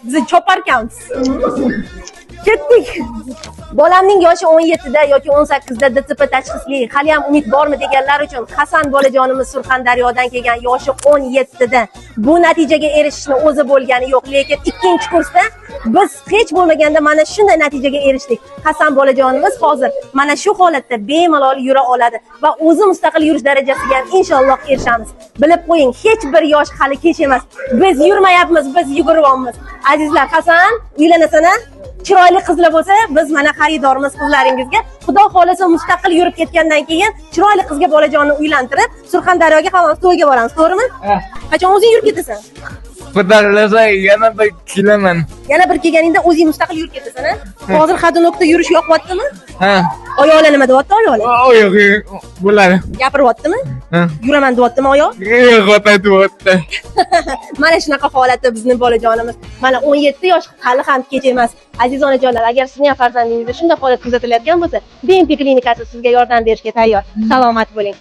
Bizni choparkanmiz. Ketdik. Bolamning yoshi 17 da yoki 18 da DTP tashxisli, hali ham umid bormi deganlar uchun Hasan bolajonimiz Surxondaryodan kelgan, yoshi 17 da. Bu natijaga erishishni o'zi bo'lgani yo'q, lekin ikkinchi kursda biz hech bo'lmaganda mana shunday natijaga erishdik. Hasan bolajonimiz hozir mana shu holatda bemalol yura oladi va o'zi mustaqil yurish darajasiga ham inshaalloh erishamiz. Bilib qo'ying, hech bir yosh hali kech emas. Biz yurmayapmiz, biz yuguryapmiz. Azizlar, Hasan, uylanasan a? Chiroyli qizlar bo'lsa, biz mana xaridormiz qizlaringizga. Xudo xohlasa, mustaqil yurib ketgandan keyin chiroyli qizga bolajonni uylantirib, Surxondaryoga hammamiz to'yga boramiz, to'g'rimi? Qachon o'zing yurib ketasan? Xudo xohlasa, yana bir kelaman. Yana bir kelganingda o'zing mustaqil yurib ketasan, a? Hozir ходунок da yurish yoqyaptimi? Ha. Oyoqlar nima deyapti, oyoqlar? Oyog'i bo'ladi. Gapiryaptimi? Ha. Yuraman deyaptimi oyoq? Yo'qotyapti. Mana shunaqa holatda bizni bolajonimiz. Mana 17 yosh, hali ham kech emas. Aziz onajonlar, agar sizning ham farzandingizda shunday holat kuzatilayotgan bo'lsa, BMP klinikasi sizga yordam berishga tayyor. Salomat bo'ling.